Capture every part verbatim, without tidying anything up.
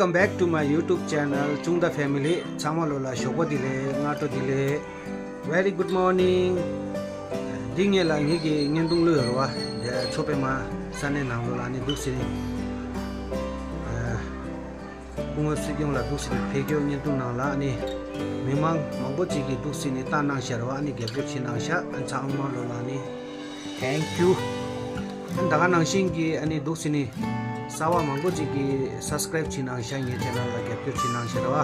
Welcome back to my YouTube channel, ཅུང་ད་ཕེ་མི་ལི། ཚང་མ་ལོ་ལ་ཞོགས་པ་བདེ་ལེགས། སྔ་དྲོ་བདེ་ལེགས། Very good morning. འདི་ངེད་ལ་ངེད་ཀྱི་བརྙན་ཐུང་བླུགས་ཡོད་རེད་བ། འདི་མཚོ་པདྨ་ས་གནས་ནང་ལོ་ལ་ནི་འདུག་སེ་ནི། སྐུ་ངོ་སྲིད་སྐྱོང་ལ་འདུག་སེ་ནི་ཕེབས་སྐྱོད་བརྙན་ཐུང་ནང་ལ་ནི་མི་མང་མང་པོ་ཅིག་གིས་འདུག་སེ་ནི་ལྟ་གནང་ཤག་རེད་བ། ཨ་ནི་རྒྱབ་སྐྱོར་བྱེད་གནང་ཤག་ཨ་ཚང་མ་ལོ་ལ་ནི། Thank you. ཨ་ད་ག་ནང་བཞིན་གྱི་ཨ་ནི་འདུག་སེ་ནི་གསར་བ་མང་པོ་ཅིག་གིས་སབ་སི་ཀ་རེབ་བྱེད་གནང་ཤག་ངའི་ཆེ་ནལ་ལ་རྒྱབ་སྐྱོར་བྱེད་གནང་ཤག་རེད་བ།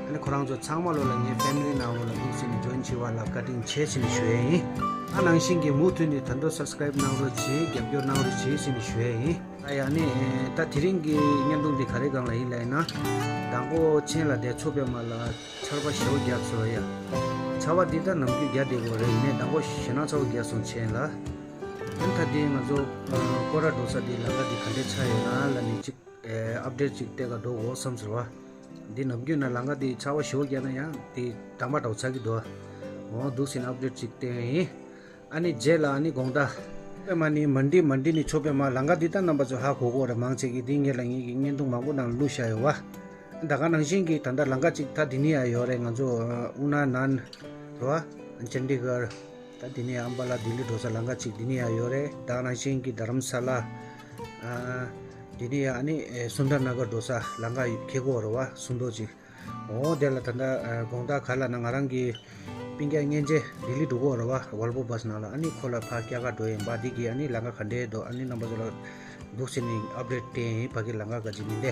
ཨ་ནི་ཁོ་རང་ཚོ་ཚང་མ་ལོ་ལ་ངའི་ཕེ་མི་ལི་ནང་ལོ་ལ་འདུག་སེ་ནི་ཇོ་ཡིན་བྱེད་པ་ལ་བཀའ་དྲིན་ཆེ་ཟེར་ནི་ཞུ་ཡས་ཡིན། ཨ་ནང་བཞིན་གྱི་མུ་མཐུད་ནས་ད་དུང་སབ་སི་ཀ་རེབ་གནང་རོགས་བྱེད། རྒྱབ་སྐྱོར་གནང་རོགས་བྱེད་ཟེར་ནི་ཞུ་ཡས་ཡིན། ཨ་ཡ་ནི་ད་དེ་རིང་གི་བརྙན་ཐུང་འདི་ག་རེ་སྒང་ལ་ཡིན་ལབ་ན། དང་པོ་ཆེན་ལ་དེ་མཚོ་པདྨ་ལ་ཆར་པ་ཞེ་པོ་བརྒྱབ་སོང་ཡ། ཆར་པ་འདི་ད་ནམ་རྒྱུན་བརྒྱབ་བསྡད་ཡོད་རེད། ཡིན་ནའི་དང་པོ་ཞེད་སྣང་ཚ་པོ་བརྒྱབ་སོང་ཆེན་ལ། ཨ་ད་དེ་ང་ཚོ་སྐོར་ར་འགྲོ་ས་དེ་ལམ་ཁ་དེ་ག་འདྲས་ཆགས་ཡོད་ན་ལབ་ནས་ཅིག་ཨ་ཨབ་ཌེཊ་ཅིག་སྟེར་ག་འགྲོ་དགོས་བསམ་ཟེར་བ། འདི་ནམ་རྒྱུན་ན་ལམ་ཁ་དེ་ཆར་པ་ཞེ་པོ་བརྒྱབ་ན་ཡང་དེ་དྭངས་པ་འདྲ་པོ་ཆགས་ཀྱི་འདུག་འོ་འདུག་སེ་ནི་ཨབ་ཌེཊ་ཅིག་སྟེར་ཡིན། ཨ་ནི་རྗེས་ལ་ཨ་ནི་དགོང་དག་པད་མ་ནི་མན་ཌི་མན་ཌི་ནི་མཚོ་པདྨ་ལམ་ཁ་འདི་ད་རྣམ་པ་ཚོ་ཧ་གོ་གོ་རེད། མང་ཆེ་གིས་འདི་ངེད་ལ་ངེད་ཀྱི་བརྙན་ཐུང་མང་པོ་ནང་བླུགས་བཞག་ཡོད་བ། ད་ག་ནང་བཞིན་གྱི་ད་ལྟ་ལམ་ཁ་ཅིག་ད་འདི་ནི་ཡ་ཡོད་རེད། ང་ཚོ་ཨུ་ན་ནན་རེད་བ། ཅན་ཌི་གར། ད་འདི་ནི་ཡ་ཨམ་བ་ལ་ལྡི་ལི་འགྲོ་ས་ལམ་ཁ་ཅིག་འདི་ནི་ཡ་ཡོད་རེད། ད་ག་ནང་བཞིན་གྱི་དྷ་རམ་ས་ལ། ཨ་འདི་ནི་ཡ་ཨ་ནི་ཨེ་སུན་དར་ན་གར་འགྲོ་ས་ལམ་ཁ་ཁེ་གོ་རེད་བ། སུན་དོ་ཅིག་འོ་དེ་ལ་ད་ལྟ་དགོང་དག་ག་ལ་ན་ང་རང་གི་སྤུན་ཀྱག་གཉེན་ཆེ་ལྡི་ལི་འགྲོ་གི་ཡོད་རེད་བ། ཝོལ་བོ་བྷ་སི་ནང་ལ། ཨ་ནི་ཁོ་ལ་ཕར་སྐྱེལ་ག་འགྲོ་ཡིན་པ། འདི་གི་ཨ་ནི་ལམ་ཁ་ག་འདྲས་འདུག་ཨ་ནི་རྣམ་པ་ཚོ་ལ་འདུག་སེ་ནི་ཨབ་ཌེཊ་སྟེར་ཡིན། ཕ་གི་ལམ་ཁ་ག་ཅིག་མིན་ཏེ།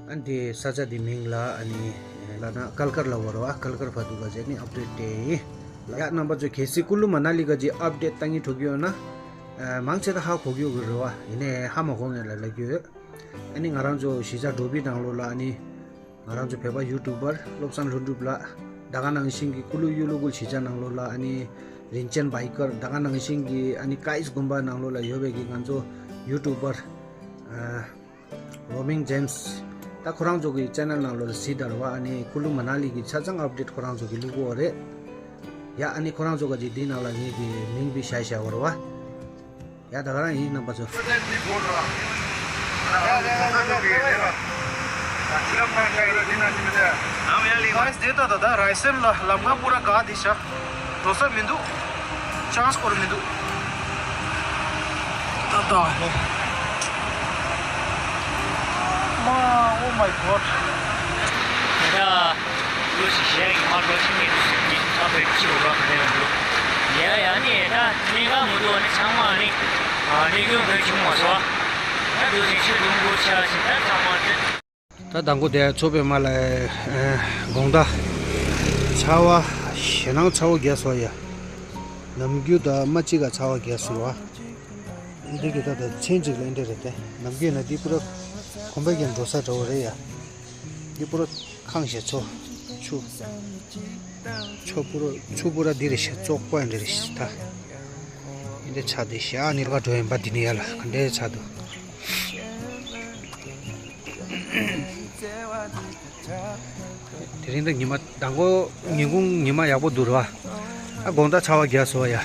ཨ་ནི་དེ་ས་ཆ་དེ་མིང་ལ་ཨ་ནི་ལ་ན་ཀལ་ཀར་ལ་ཡོད་རེད་བ། ཀལ་ཀར་བར་དུ་ག་ཅིག་ཨ་ནི་ཨབ་ཌེཊ་སྟེར་ཡིན། ཡ་རྣམ་པ་ཚོ་གལ་སྲིད་ཀུ་ལུ་མ་ན་ལི་ག་ཅིག་ཨབ་ཌེཊ་ལྟ་སྙིང་བྲོ་གི་ཡོད་ན། ཨ་མང་ཆེ་ད་ཧ་གོ་གི་ཡོད་གི་རེད་བ། ཡིན་ནའི་ཧ་མ་གོ་མཁན་ལ་ལབ་ཀྱི་ཡོད། ཨ་ནི་ང་རང་ཚོ་གཞིས་ཆགས་འགྲོ་བི་ནང་ལོ་ལ་ཨ་ནི། ང་རང་ཚོ་བོད་པ་ཡུ་ཊུབ་པར་བློ་བཟང་ལྷུན་གྲུབ་ལགས། ད་ག་ནང་བཞིན་གྱི་ཀུ་ལུ་གཡུ་ལུ་གུལ་གཞིས་ཆགས་ནང་ལོ་ལ་ཨ་ནི་རིན་ཆེན་བྷའི་ཀར། ད་ག་ནང་བཞིན་གྱི་ཨ་ནི་ཀའིས་དགོན་པ་ནང་ལོ་ལ་ཡོད་པའི་གི་ང་ཚོ་ཡུ་ཊུབ་པར་ཨ་རོ་མིང་ཇེམ་སི། ད་ཁོ་རང་ཚོ་གི་ཅེ་ནལ་ནང་ལོ་ལ་གཟིགས་དར་བ། ཨ་ནི་ཀུ་ལུ་མ་ན་ལི་གི་ཆ་ཚང་ཨབ་ཌེཊ་ཁོ་རང་ཚོ་གི་བླུག་གོ་རེད། ཡ་ཨ་ནི་ཁོ་རང་ཚོ་ག་ཅིག་འདི་ནང་ལ་ངེད་ཀྱི་མིང་བི་ཤ་ཤ་བོར་བ། ཡ་ད་ག་རང་ཡིན་རྣམ་པ་ཚོ། ཨ་ཡ་ལི་ཝའི་སི་དེ་ད་ད་ད་རའི་སེན་ལ་ལམ་ཁ་པུ་ར་ག་དེ་ཤ་འགྲོ་ས་མི་འདུག་ཅང་སི་སྐོར་མི་འདུག་ད་ད་ཧེ། མ། Oh my God. ཡ། ལོ་ཞིག་གཞན་ཡིན་མ་ལོ་ཞིག་ངེད་ཀྱི་སེམས་ཀྱི་ཐག་པའི་ཁྱི་འོ་ར་ག་ནས་འདུག་ཡ་ཡ་ནི་ད་གནས་ག་མི་འདུག་ཨ་ནི་ཚང་མ་ནི་ཨ་གནས་སྐྱོང་ག་བྱུང་མ་སོང་། ད་འདུག་སེ་ཆུ་དུང་འབུར་ཆ་ཞིག་ད་ཚང་མ་དེ། ད་དང་པོ་དེ་མཚོ་པདྨ་ལ་དགོང་དག་ཆར་པ་ཞེད་སྣང་ཚ་པོ་བརྒྱབ་སོང་ཡ། ནམ་རྒྱུན་དང་མ་གཅིག་ག་ཚ་པ་བརྒྱབ་སོང་བ། འདི་གི་ད་ད་ཆེན་གཅིག་ལ་འདི་རེད་དེ། ནམ་རྒྱུན་ན་འདི་པུ་ར་གོམ་པ་གྱོན་འགྲོ་ས་འདྲ་བོ་རེད་ཡ། འདི་པུ་ར་ཁང་ཞེ་ཚོ་ཆུ། ཆུ་པུ་ར་ཆུ་པུ་ར་འདི་རེད་ཤག་བཙོག་པ་འདི་རེད་ཤག་ད། འདི་འདྲ་ཆགས་བསྡད་ཤག་ཨ་ནི་ལ་འགྲོ་ཡིན་པ་འདི་ནི་ཡ་ལ་ག་འདྲའི་ཆགས་འདུག་དེ་རིང་ད་ཉི་མ་དང་པོ་ཉིན་གུང་ཉི་མ་ཡག་པོ་འདུག་ར། ཨ་དགོང་དག་ཆར་པ་བརྒྱབ་སོང་ཡ།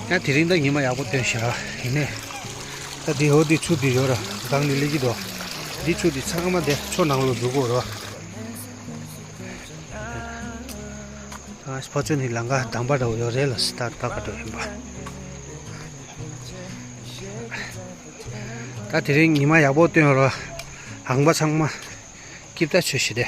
ཡང་དེ་རིང་ད་ཉི་མ་ཡག་པོ་སྟོན་ཤག་ཡིན་ནའི། ད་འདི་འོ་འདི་ཆུ་འདི་ཡོད་ར་སྒང་ནས་སླེབས་ཀྱི་འདུག་འདི་ཆུ་འདི་ཚང་མ་འདི་མཚོ་ནང་ལོ་འཛུལ་གོ་ར། ད་ཕ་ཆུ་ནི་ལམ་ཁ་དམ་པ་འདྲ་བོ་ཡོད་རེད་ལ་སི་ད་ད་ག་འགྲོ་ཡིན་པ། ད་དེ་རིང་ཉི་མ་ཡག་པོ་སྟོན་ར། ཧང་པ་ཚང་མ། སྐྱིབས་ད་ཆོས་ཤི་དེ།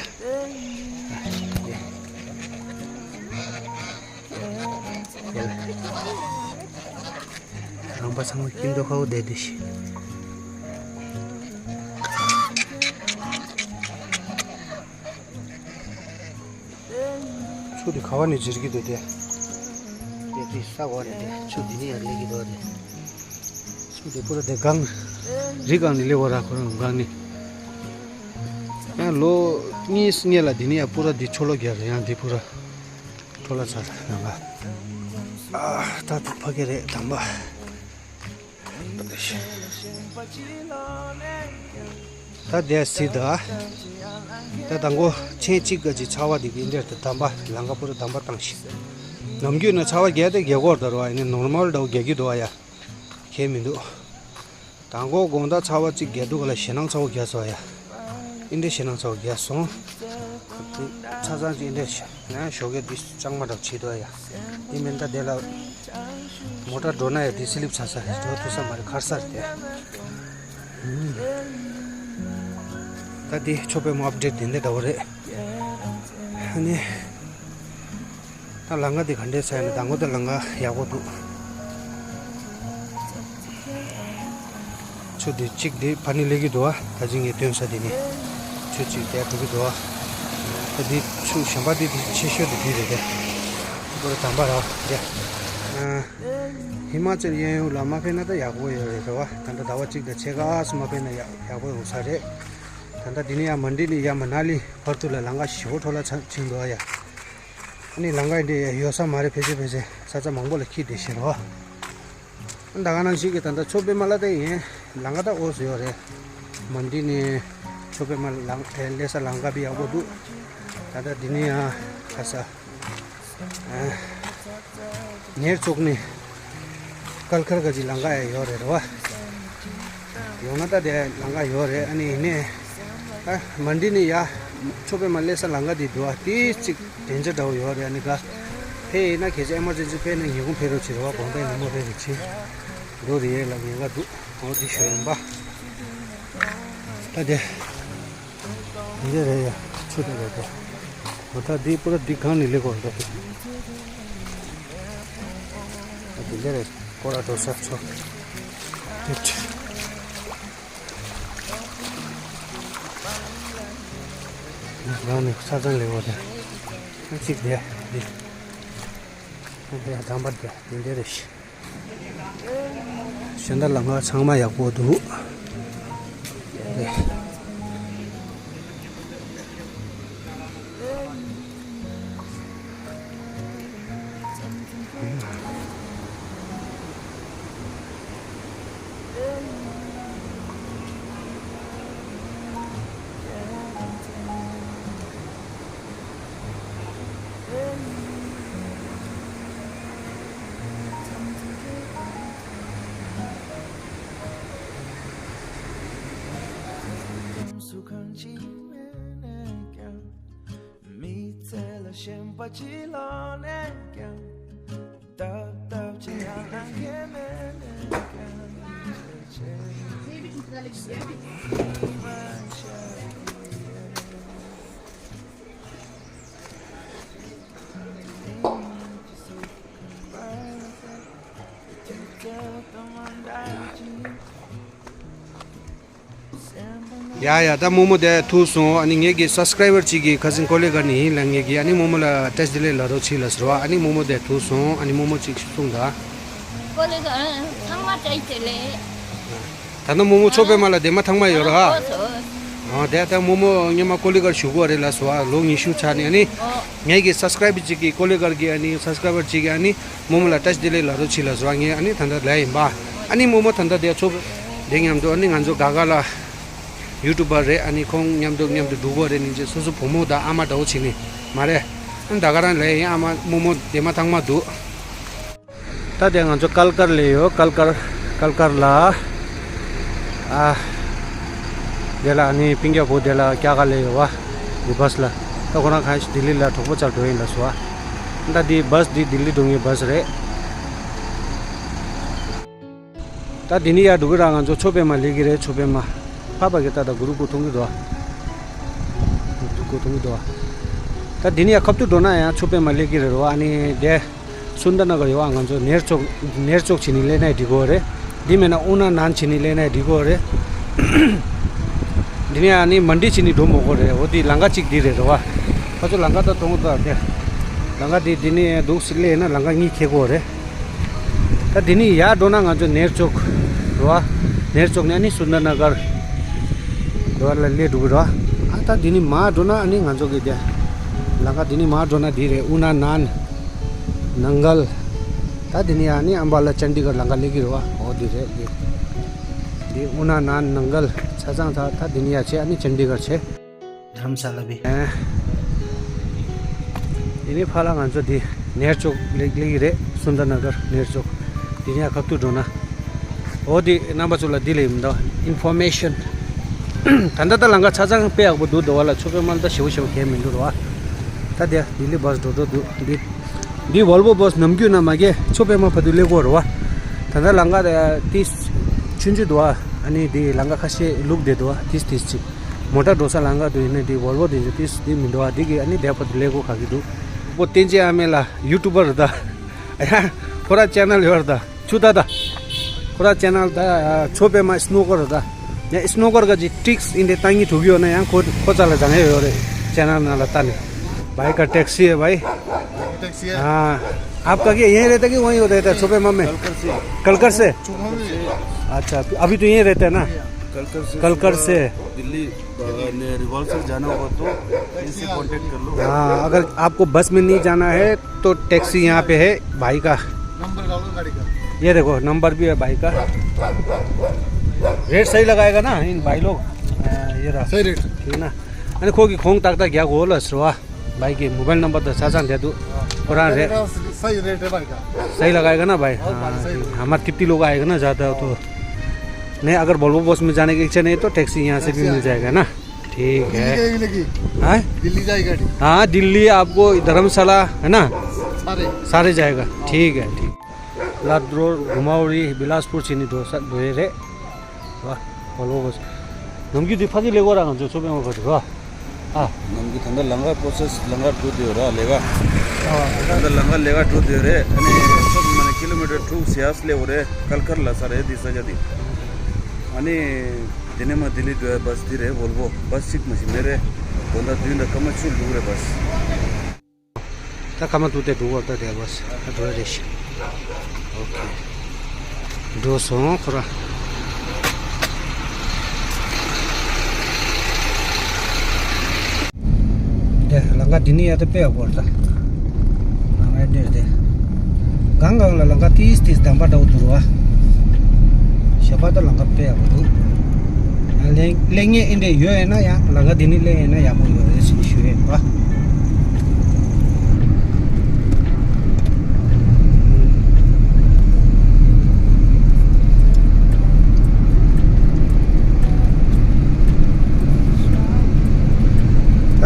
རང་པ་ཚང་མ་སྐྱིབས་འདོད་ཁ་བོ་བསྡད་དེ་ཤི། ཆུ་དེ་ག་བ་ནས་འཛིར་གྱི་འདུག་དེ། དེ་དེ་ས་གོ་ནས་དེ་ཆུ་དེ་ནས་ཡར་སླེབས་ཀྱི་འདུག་དེ། ཆུ་དེ་པུ་ར་དེ་སྒང་། རི་སྒང་ནས་སླེབས་པ་ར་ཁོ་རང་སྒང་ནས། ཡང་ལོ་གཉིས་སྔོན་ལ་འདི་ནས་ཡང་པུ་ར་འདི་ཆུ་ལོག་རྒྱག་རེད། ཡང་འདི་པུ་ར་ཆུ་ལོག་ཚར་རེད་ལམ་ཁ། ཨ་ད་ད་ཕ་གི་རེད་དམ་པ། ད་དེ་སི་ད། ད་དང་པོ་ཆེན་གཅིག་ག་ཅིག་ཆར་པ་འདི་གི་འདིར་དུ་དམ་པ་ལམ་ཁ་པུ་ར་དམ་པ་བཏང་ཤིག་ནམ་རྒྱུན་ན་ཆར་པ་རྒྱག་དེ་རྒྱག་གོ་ར་ད་ར་བ་ཡིན་ནི་ནོར་མལ་འདྲ་བོ་རྒྱག་གི་འདུག་བ་ཡ། ཁྱད་མི་འདུག་དང་པོ་དགོང་དག་ཆར་པ་གཅིག་རྒྱག་འདུག་ག་ལ་ཞེད་སྣང་ཚ་པོ་རྒྱག་སོང་ཡ། ཨིན་འདྲེ་ཞེ་ནང་ཚོ་རྒྱལ་སོང་། ཚ་ཚང་གི་ཨིན་འདྲེ་ཞེ་ན་ཞོགས་ཀས་འདི་ཅང་མ་འགྲོ་བྱེད་དོ་ཡ། ཨི་མེན་ད་དེ་ལ་མོ་ཊ་འགྲོ་ན་ཡ་འདི་སི་ལིབ་ཚ་ཚ་རེད། འགྲོ་ཐུབ་ས་མ་རེད། ཁར་ས་རེད་དེ། ད་འདི་ཆོས་པའི་མོ་ཨབ་ཌེཊ་དེ་འདྲ་འདྲ་བོ་རེད། ཨ་ནི། ད་ལམ་ཁ་འདི་ག་འདྲས་ཟེར་ན་དང་པོ་ད་ལམ་ཁ་ཡག་པོ་འདུག་ཆུ་འདི་གཅིག་འདི་ཕ་ནི་སླེབས་ཀྱི་འདུག་ཨ། ད་ཅི་ངས་སྟོན་ས་འདི་ནི་ཆུ་གཅིག་དེ་འགྲོ་གི་འདུག་ཨ། ད་འདི་ཆུ་གཞན་པ་འདི་འདི་ཆེ་ཤོས་འདི་འདི་རེད་དེ། པོ་ར་དམ་པ་ར་དེ། ཧི་མ་ཅལ་གཡས་གཡོན་ལ་མ་ཕེབས་ན་ད་ཡག་པོ་ཡོད་རེད་རེད་བ། ད་ལྟ་ཟླ་བ་གཅིག་དང་ཕྱེད་ཀ་སུ་མ་ཕེབས་ན་ཡག་ཡག་པོ་ཡོང་ས་རེད། ད་ལྟ་འདི་ནི་ཡ་མན་ཌི་ནི་ཡ་མ་ན་ལི་བར་དུ་ལ་ལམ་ཁ་ཞེ་པོ་འཕྲོ་བརླག་ཕྱིན་འདུག་ཨ་ཡ། ཨ་ནི་ལམ་ཁ་འདི་ཡོད་ས་མ་རེད། ཕལ་ཆེར་ཕལ་ཆེར་ས་ཆ་མང་པོ་ལ་འཁྱིལ་བསྡད་ཤག་རོ། ད་ག་ནང་བཞིན་གྱི་ད་ལྟ་མཚོ་པདྨ་ལ་ད་ཡིན་ལམ་ཁ་ད་འོག་སུ་ཡོད་རེད། མན་ཌི་ནས་མཚོ་པདྨ་ལམ་ཨེ་སླེབས་ས་ལམ་ཁ་བི་ཡག་པོ་འདུག་ད་ལྟ་འདི་ནས་ཡང་ཁ་ས་ཨ་ཉེར་བཙུགས་ནས་ཀལ་ཁར་ག་ཅིག་ལམ་ཁ་ཡང་ཡོད་རེད་རེད་བ། ཡོང་ན་ད་དེ་ལམ་ཁ་ཡོད་རེད། ཨ་ནི་ཡིན་ནའི་ཨ་མན་ཌི་ནས་ཡ་མཚོ་པདྨ་སླེབས་ས་ལམ་ཁ་དེ་འདུག་ཨ། དེ་གཅིག་དེ་འདྲ་འདྲ་བོ་ཡོད་རེད། ཨ་ནི་ག་ཕེབས་ཡིན་ན་གལ་སྲིད་ཨེ་མར་ཇེན་སི་ཕེབས་ན་ཉིན་གུང་ཕེབས་རོགས་བྱེད་རོགས། དགོང་དག་ཉིན་མོ་ཕེབས་རོགས་བྱེད། འགྲོ་རེད་ལ་ཉེན་ཁ་འདུག་འོ་དེ་ཞུ་ཡིན་པ། ད་དེ་འདི་རེད་ཡ། ཆུ་དེ་རེད་དེ། འོ་ད་འདི་པུ་ར་འདི་གང་ནས་སླེབས་དགོས་རེད་དེ། ཨ་འདི་འདི་རེད། སྐོར་ར་འགྲོ་ས་ཆུ། དེ་ཆུ། རང་ནས་ས་ཚང་ལེགས་པོ་དང་། གཅིག་བསྡད་འདི། དེ་དམ་པར་བསྡད་འདི་འདྲ་རེད། གཞན་དག་ལམ་ཁ་ཚང་མ་ཡག་པོ་འདུག་མི་ཚེ་ལ་ཞེན་པ་ཅི་ལོག་ནས་ཀྱང་། ཡ་ཡ། ད་རྨོ་མོ་དེ་ཐུག་སོང་། ཨ་ནི་ངེད་ཀྱི་སབ་སི་ཀ་རའི་བར་གཅིག་གི་ཁ་སང་ཀོ་ལི་གྷལ་ནས་ཡིན་ལ། ངེད་ཀྱི་ཨ་ནི་རྨོ་མོ་ལ་བཀྲ་ཤིས་བདེ་ལེགས་ལབ་རོགས་བྱེད་ལབ་ཟེར་བ། ཨ་ནི་རྨོ་མོ་དེ་ཐུག་སོང་། ཨ་ནི་རྨོ་མོ་གཅིག་གསུངས་ད། ཀོ་ལི་གྷལ་ཚང་མ་བཀྲ་ཤིས་བདེ་ལེགས། ད་ནི་རྨོ་མོ་མཚོ་པདྨ་ལ་དེ་མ་ཐང་མ་ཡོད་ར་ཧ། ཨོ་ཚོ། ཨ་དེ་ད་རྨོ་མོ་སྔོན་མ་ཀོ་ལི་གྷལ་བཞུགས་ཀྱི་ཡོད་རེད་ལབ་སོང་། ཨ་ལོ་ཉི་ཤུ་ཆགས་ནས། ཨ་ནི་ཨོ། ངེད་ཀྱི་སབ་སི་ཀ་རའི་བར་གཅིག་གི་ཀོ་ལི་གྷལ་གྱི་ཨ་ནི་སབ་སི་ཀ་རའི་བར་གཅིག་གི་ཨ་ནི་རྨོ་མོ་ལ་བཀྲ་ཤིས་བདེ་ལེགས་ལབ་རོགས་བྱེད་ལབ་སོང་། ངས་ཨ་ནི་ད་ལྟ་ལབ་ཡིན་པ། ཨ་ནི་རྨོ་མོ་ད་ལྟ་དེ་ཚོ་དེ་མཉམ་དུ་ཨ་ནི་ང་ཚོ་ག་ག་ལ་ཡུ་ཊུབ་པར་རེད། ཨ་ནི་ཁོང་མཉམ་དུ་མཉམ་དུ་འགྲོ་གི་ཡོད་རེད། ནི་ཅེ་སོ་སོ་བུ་མོ་དང་ཨ་མ་འདྲ་བོ་བྱས་ནས་མ་རེད། ཨ་ནི་ད་ག་རང་ལབ་ཡིན། ཨ་མ་རྨོ་མོ་དེ་མ་ཐང་མ་འདུག་ད་དེ་ང་ཚོ་ཀལ་ཀར་ལ་ཡོད། ཀལ་ཀར་ཀལ་ཀར་ལ། ཨ་དེ་ལ་ཨ་ནི་སྤུན་ཀྱག་བུ་དེ་ལ་རྒྱ་གར་ལ་ཡོད་བ། འདི་བྷས་ལ། ད་ཁོ་རང་གང་ཞིག་ལྡི་ལི་ལ་གྲོགས་པོ་རྩར་འགྲོ་ཡིན་ལབ་སོང་བ། ད་འདི་བྷས་འདི་ལྡི་ལི་འགྲོ་མཁན་བྷས་རེད། ད་འདི་ནས་ཡར་འགྲོ་གི་ར། ང་ཚོ་མཚོ་པདྨ་སླེབས་ཀྱི་རེད། མཚོ་པདྨ། ཕ་བ་གི་ད་ད་གུ་རུ་སྐུ་མཐོང་གི་འདུག་ཨ། གུ་རུ་སྐུ་མཐོང་གི་འདུག་ཨ། ད་འདི་ནས་ཡར་ཁ་ཐུག་འགྲོ་ན་ཡང་མཚོ་པདྨ་སླེབས་ཀྱི་རེད་རོ། ཨ་ནི་དེ་སུན་དར་ན་གར་ཡོད་ཨ། ང་ཚོ་ནེར་ལྕོག་ནེར་ལྕོག་བྱས་ནས་སླེབས་ན་འགྲིག་གི་རེད། འདི་མེད་ན་ཨུ་ན་ནན་བྱས་ནས་སླེབས་ན་འགྲིག་གི་རེད། འདི་ནས་ཨ་ནི་མན་ཌི་བྱས་ནས་འགྲོ་མི་དགོས་རེད། འོ་འདི་ལམ་ཁ་གཅིག་འདི་རེད་རོ། ཨ་ཁ་ཚོ་ལམ་ཁ་ད་མཐོང་གི་འདུག་ཨ། དེ་ལམ་ཁ་འདི་འདི་ནས་འདུག་སེ་སླེབས་ན་ལམ་ཁ་གཉིས་འཁེལ་གི་རེད། ད་འདི་ནས་ཡར་འགྲོ་ན་ང་ཚོ་ནེར་ལྕོག་རེད་བ། ནེར་ལྕོག་ནས་ཨ་ནི་སུན་དར་ན་གར་རེད་བ་ལ་སླེབས་འགྲོ་གི་རེད་བ། ཨ་ད་འདི་ནས་མར་འགྲོ་ན་ཨ་ནི་ང་ཚོ་གི་དེ་ལམ་ཁ་འདི་ནས་མར་འགྲོ་ན་འདི་རེད། ཨུ་ན་ནན་ནང་གལ། ད་འདི་ནས་ཨ་ནི་ཨམ་བ་ལ་ཅན་ཌི་གར་ལམ་ཁ་སླེབས་ཀྱི་རེད་བ། འོ་འདི་རེད་འདི། འདི་ཨུ་ན་ནན་ནང་གལ་ཆ་ཚང་ད། ད་འདི་ནས་ཡར་བྱས་ཨ་ནི་ཅན་ཌི་གར་བྱས། དྷ་རམ་ས་ལ་བི། ཨེ། དེ་ནས་ཕར་ལ་ང་ཚོ་འདི་ནེར་ལྕོག་སླེབས་སླེབས་ཀྱི་རེད། སུན་དར་ན་གར་ནེར་ལྕོག་འདི་ནས་ཁ་ཐུག་འགྲོ་ན། འོ་འདི་རྣམ་པ་ཚོ་ལ་འདི་ལས་མི་འདུག་ཨིན་ཕོར་མེ་ཤན། ད་ལྟ་ད་ལམ་ཁ་ཆ་ཚང་དཔེ་ཡག་པོ་འདུག་འདུག་བ་ལ། མཚོ་པདྨ་ད་ཞེ་པོ་ཞེ་པོ་གས་མི་འདུག་ར་བ། ད་དེ་ལྡི་ལི་བཱས་འགྲོ་འགྲོ་འདུག་འདི་འདི་ཝོལ་བོ་བཱས་ནམ་རྒྱུན་ན་མ་གས་མཚོ་པདྨ་བར་དུ་སླེབས་ཀྱི་ཡོད་ར་བ། ད་ལྟ་ལམ་ཁ་དེ་ཏིས་ཆུང་ཆུང་འདུག་བ། ཨ་ནི་འདི་ལམ་ཁ་ཁ་ཤས་ལུག་བསྡད་འདུག་བ། ཏིས་ཏིས་ཅིག་མོ་ཊ་འགྲོ་ས་ལམ་ཁ་འདུག་ཡིན་ནའི་འདི་ཝོལ་བོ་དེ་ཚོ་ཏིས་འདི་མི་འདུག་བ། འདི་གི་ཨ་ནི་དེ་བར་དུ་སླེབས་དགོས་ག་གི་འདུག་བོ་བསྟན་ཆེན་ཨ་མེ་ལ་ཡུ་ཊུབ་པར་རེད་ད། ཡ། ཁོ་ར་ཅེ་ནལ་ཡོད་རེད་ད། ཆུ་ད་ད། ཁོ་ར་ཅེ་ནལ་ད། མཚོ་པདྨ་སི་ནོ་ཀར་རེད་ད། ཡ་སི་ནོ་ཀར་ག་ཅི་ཊིགས་ཨིན་དེ་ཏང་གི་ཐུག་ཡོད་ན་ཡང་ཁོ་ཁོ་ཙ་ལ་བཟང་ཡོད་ཡོད་རེད། ཅེ་ནལ་ནང་ལ་ལྟ་ནས། भाई का टैक्सी है भाई। टैक्सी है। हाँ। आपका क्या यहीं रहता कि वहीं होता है, सुबह में? कलकर से। कलकर से? अच्छा, अभी तो यहीं रहते हैं ना? कलकर से कलकर सीधा से। दिल्ली, अ, ने रिवालसर जाना होगा तो इससे कांटेक्ट कर लो। हाँ, अगर आपको बस में नहीं जाना है तो टैक्सी यहाँ पे है भाई का। नंबर डालो गाड़ी का। ये देखो, नंबर भी है भाई का। रेट सही लगाएगा ना इन भाई लोग? अ, ये रहा। सही रेट। ठीक है ना? अरे खो की खोंग तक तक क्या गोल है, भाई के मोबाइल नंबर तो साथ साथ दे दो। हाँ। और हाँ, रे- रेट सही रेट है भाई का। सही लगाएगा ना भाई? और भाई हाँ, सही रेट। हमारे कितने लोग आएगा ना, ज़्यादा हो तो। नहीं, अगर वोल्वो बस में जाने की इच्छा नहीं तो टैक्सी यहाँ से भी टैक्सी मिल जाएगा ना। ठीक है। दिल्ली जाएगी लेकिन। हाँ? दिल्ली जाएगी गाड़ी। हाँ, दिल्ली आपको धर्मशाला है ना? सारे। सारे जाएगा। हाँ। ठीक है, ठीक। लातूर, घुमावरी, बिलासपुर चीनी दो सा-, दो है रे। वाह, वोल्वो बस। नमकी दिफा की लेगो रहा जो सुबह में भर। वाह। हाँ। नमकी ठंडा लंगा प्रोसेस लंगा टू दियो रहा लेगा। हाँ। ठंडा लंगा लेगा टू दियो रे। अने सब माने किलोमीटर टू सियास ले ओरे कल कर ला सारे दिसा जदी। अने दिने में दिल्ली जो है बस दी रे वोल्वो बस सिक मशीन मेरे। बोंदा दिन रकम में छुल दूर है बस। ད་ཁ་མ་ཐུག་སྟེ་འགྲོ་བར་ད་དེ་བས་ད་འགྲོ་རེ་ཞིག་ཨོ་ཁེ། འགྲོ་སོང་ཁོ་ར། དེ་ལམ་ཁ་འདི་ནི་ཡ་ད་དཔེ་ཡག་པོ་རེད་ད། ལམ་ཁ་འདི་རེད་དེ། གང་གང་ལ་ལམ་ཁ་ཏིས་ཏིས་དམ་པ་འདྲ་བོ་འདུག་ར་བ། ཞབས་པ་ད་ལམ་ཁ་དཔེ་ཡག་པོ་འདུག་ལེན་ལེན་ངེས་ཨིན་དེ་ཡོད་ཡིན་ན་ཡང་ལམ་ཁ་འདི་ནི་ལེན་ཡིན་ན་ཡག་པོ་ཡོད་རེད་ཟེར་ནས་ཞུ་ཡས་པ།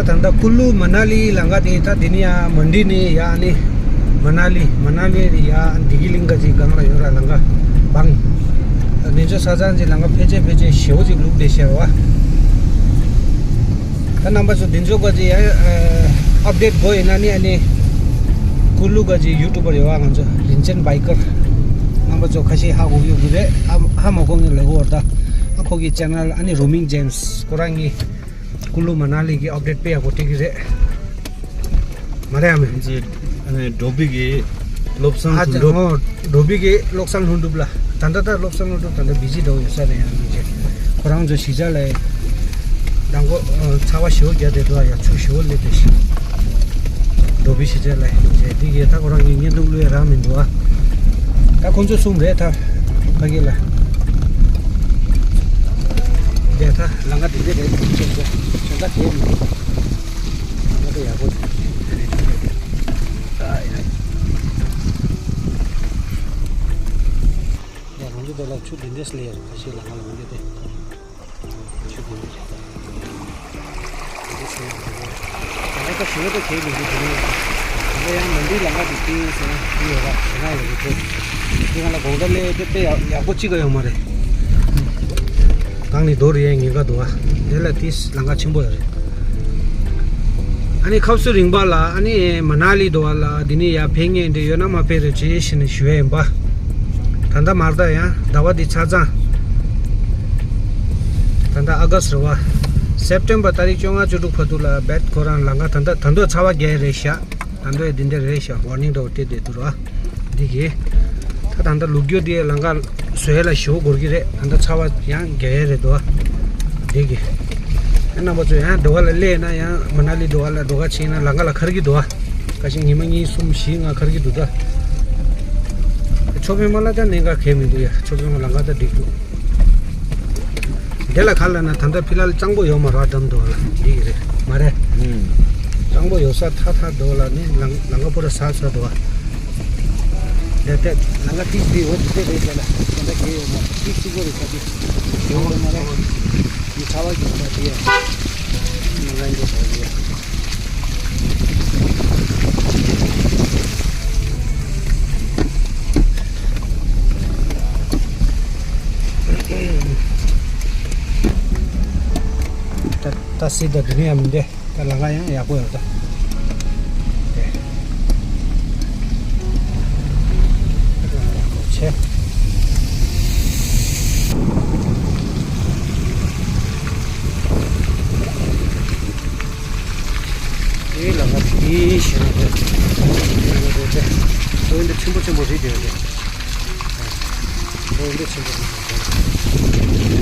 ད་ད་ལྟ་ཀུ་ལུ་མ་ན་ལི་ལམ་ཁ་དེ་ད་དེ་ནི་ཡང་མན་ཌི་ནས་ཡང་ནི་མ་ན་ལི་མ་ན་ལི་ནས་ཡང་བདེ་སྐྱིད་གླིང་ག་ཅིག་སྒང་ལ་ཡོད་ར་ལམ་ཁ་བང་། ད་དེ་ཚོ་ས་ཚང་ཅིག་ལམ་ཁ་ཕལ་ཆེར་ཕལ་ཆེར་ཞེ་པོ་ཅིག་ལུག་བསྡད་ཤེས་ར་བ། ད་རྣམ་པ་ཚོ་འདི་ཚོ་ག་ཅིག་ཡང་ཨ་ཨབ་ཌེཊ་དགོས་ཡིན་ན་ནི་ཨ་ནི་ཀུ་ལུ་ག་ཅིག་ཡུ་ཊུབ་པར་ཡོད་བ་ང་ཚོ་རིན་ཆེན་བྷའི་ཀར། རྣམ་པ་ཚོ་ཁ་ཤས་ཧ་གོ་གི་ཡོད་ཀྱི་རེད། ཧ་ཧ་མ་གོ་མཁན་ལ་གོ་བར་ད་ཨ་ཁོ་གི་ཅེ་ནལ་ཨ་ནི་རོ་མིང་ཇེམ་སི་ཁོ་རང་གི་ཀུ་ལུ་མ་ན་ལི་གི་ཨབ་ཌེཊ་དཔེ་ཡག་པོ་སྤྲད་ཀྱི་རེད། མ་རེད་ཨ་མེ། ང་ཚོས་ཨ་ནི་འགྲོ་བི་གི་བློ་བཟང་ཨ་དོན་གྲུབ། ཨོ། འགྲོ་བི་གི་བློ་བཟང་ལྷུན་གྲུབ་ལ། ད་ལྟ་ད་བློ་བཟང་ལྷུན་གྲུབ་ད་ལྟ་བི་ཛི་འདྲ་བོ་ཡོད་ས་རེད་ཡང་མི་བྱེད། ཁོ་རང་ཚོ་གཞིས་ཆགས་ལ་མདང་དགོང་ཚ་བ་ཞེ་པོ་རྒྱག་བསྡད་འདུག་ཡ་ཆུ་ཞེ་པོ་སླེབས་བསྡད་ཤག་འགྲོ་བི་གཞིས་ཆགས་ལ་མི་བྱེད་འདི་གས་ད་ཁོ་རང་གི་བརྙན་ཐུང་བླུག་ཡ་རག་མི་འདུག་ཨ། ད་ཁོང་ཚོ་གསུམ་རེད་ད། ཕ་གི་ལ། འདི་ད་ལམ་ཁ་འདི་འདི་རེད་ཁྱེད་ཚོ་དོན་དག་དེ་མི་འདུག་ལམ་ཁ་དེ་ཡག་པོ་འདུག་ཨ་ཡ། ཡ་ལོངས་སྤྱོད་དེ་ལ་ཆུ་དེ་འདྲས་ལས་ཁ་ཤས་ལ་ང་ལོངས་སྤྱོད་དེ་ཆུ་དེ་འདྲས་ད་ལྟ་ཞི་བ་དེ་གས་མི་འདུག་དེ་ནས་ད་ལྟ་ཡང་མ་འདི་ལ་ང་དེ་ཏིང་སེ་ཡོད་ར་ཞེ་ན་ཡོད་རེད་དེ་ང་ལ་དགོང་དག་ལས་དེ་དཔེ་ཡག་ཡག་པོ་གཅིག་ག་ཡོད་མ་རེད། གང་ནས་རྡོ་རེད་ཡ་ཉེན་ཁ་འདུག་ཨ། དེ་ལ་ཏིས་ལམ་ཁ་ཆེན་པོ་ཡོད་རེད། ཨ་ནི་ཁབ་སུ་རིང་པ་ལ་ཨ་ནི་མ་ན་ལི་འདུག་ཨ་ལ་འདི་ནས་ཡར་ཕེབས་མཁན་འདི་ཡོད་ན་མ་ཕེབས་རེད་ཅེས་ཞུ་ནས་ཞུ་ཡ་ཡིན་པ། ད་ལྟ་མར་ད་ཡང་ཟླ་བ་འདི་ཆ་ཚང་། ད་ལྟ་ཨ་ག་སི་རེད་བ། སེབ་ཊེམ་བར་ཏ་རིག་བཅོ་ལྔ་བཅུ་དྲུག་བར་དུ་ལ་བེད་ཁོ་རང་ལམ་ཁ་ད་ལྟ་ད་དུང་ཚ་བ་རྒྱག་རེད་ཤག་ད་དུང་འདི་འདྲ་རེད་ཤག་ཝར་ནིང་འདྲ་བོ་སྤྲད་བསྡད་འདུག་ར། འདི་གི། ད་ད་ལྟ་ལུག་རྒྱུ་དེ་ལམ་ཁ་བཟོ་ཡས་ལ་ཞེ་པོ་འགོར་གི་རེད། ད་ལྟ་ཚ་བ་ཡང་རྒྱག་ཡས་རེད་དོ། འདི་གི། རྣམ་པ་ཚོ་ཡང་འགྲོ་ག་ལ་སླེབས་ན་ཡང་མ་ན་ལི་འགྲོ་ག་ལ་འགྲོ་ག་ཕྱིན་ན་ལམ་ཁ་ལ་འཁར་གི་འདུག་ཨ། ཁ་ཤས་ཉི་མ་གཉིས་གསུམ་བཞི་ལྔ་འཁར་གི་འདུག་ད། མཚོ་པདྨ་ལ་ད་གནད་འགག་གང་ཡང་མི་འདུག་ཡ། མཚོ་པདྨ་ལམ་ཁ་ད་འགྲིག་འདུག་འདི་ལ་ག་ལ་ན་ད་ལྟ་ཕི་ལ་ལ་གཙང་པོ་ཡོད་མ་རེད་འགྲམ་དུ་ལ་འདི་གི་རེད་མ་རེད། ཨུམ། གཙང་པོ་ཡོད་ས་ཐ་ཐ་དུ་ལ་ནི་ལམ་ལམ་ཁ་པུ་ར་ས་ས་དུ་བ། དེ་དེ་ལམ་ཁ་ཏིག་འདི་འོ་འདི་དེ་རེད་དེ་ལ་ད་ལྟ་གལ་ཡོད་མ་ཏིག་ཅིག་པོ་རེད་ས་ཏིག་ཡོད་མ་རེད། ཚ་བ་གི་ཚ་དེ་ཡང་ང་རང་གི་ཚ་དེ་ཡང་། ད་ད་སྲིད་ད་དུ་ནི་ཡང་མི་འདེ། ད་ལམ་ཁ་ཡང་ཡག་པོ་ཡོད་ད། ཆེ། དེའི་ལམ་ཁ་དེའི་ཞེ་ན་དེ། དེ་འདི་ཆེན་པོ་ཆེན་པོ་རེད་དེ་རེད། དེ་འདི་ཆེན་པོ་རེད་དེ།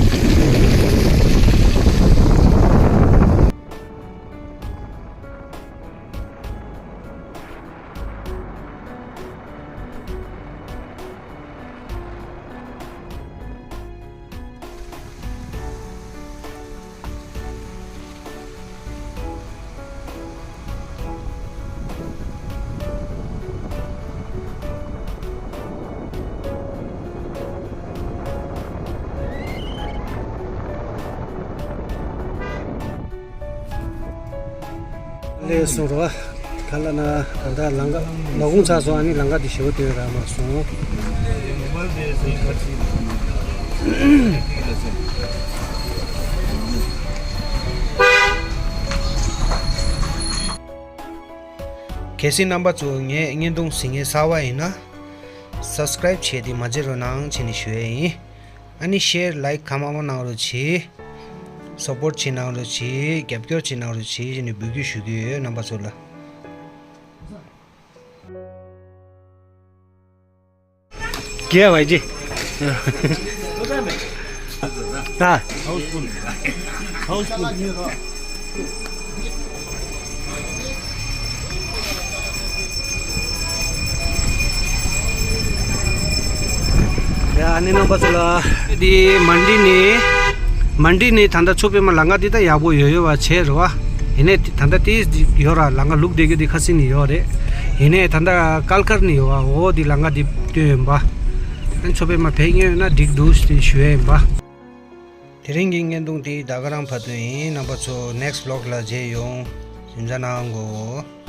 ལས་སོང་ར། ག་ལ་ན་ད་ལྟ་ལམ་ཁ་ལ་ཁུང་ཚ་སོང་། ཨ་ནི་ལམ་ཁ་འདི་ཞེ་པོ་སྟོན་ར་མ་སོང་། གལ་སྲིད་རྣམ་པ་ཚོ་ངའི་བརྙན་ཐུང་གཟིགས་མཁན་གསར་པ་ཡིན་ན། སབ་སི་ཀ་རེབ་བྱས་ཏེ་མ་བརྗེད་རོགས་གནང་བྱས་ནས་ཞུ་ཡས་ཡིན། ཨ་ནི་ཤེར་ལའིག་གང་མང་མང་གནང་རོགས་གྱིས། སབ་པོར་བྱེད་གནང་རོགས་གྱིས། རྒྱབ་སྐྱོར་བྱེད་གནང་རོགས་གྱིས་ཞེས་ནས་འབོད་སྐུལ་ཞུ་གི་ཡོད། རྣམ་པ་ཚོ་ལ། क्या भाई जी? हाँ। ཡ་ཨ་ནི་རྣམ་པ་ཚོ་ལ། འདི་མན་ཌི་ནས། མན་ཌི་ནས་ད་ལྟ་མཚོ་པདྨ་ལམ་ཁ་འདི་ད་ཡག་པོ་ཡོད་ཡོད་པ་བྱས་རེད་བ། ཡིན་ནའི་ད་ལྟ་དེ་ཡོད་ར། ལམ་ཁ་ལུག་བསྡད་རྒྱུ་དེ་ཁ་སང་ནས་ཡོད་རེད། ཡིན་ནའི་ད་ལྟ་ཀལ་ཀར་ནས་ཡོད་བ། འོ་དེ་ལམ་ཁ་དེ་སྟོན་ཡིན་པ། ཨ་ནི་མཚོ་པདྨ་ཕེབས་མཁན་ཡོད་ན་འགྲིག་འདུག་ཞེས་ཞུ་ཡ་ཡིན་པ། དེ་རིང་གི་བརྙན་ཐུང་དེ་ད་ག་རང་ཕར་ཚུར་ཡིན། རྣམ་པ་ཚོ་ནེག་སི་ཊི་བི་ལོག་ལ་མཇལ་ཡོང་། གཟིམ་འཇག་གནང་གོ།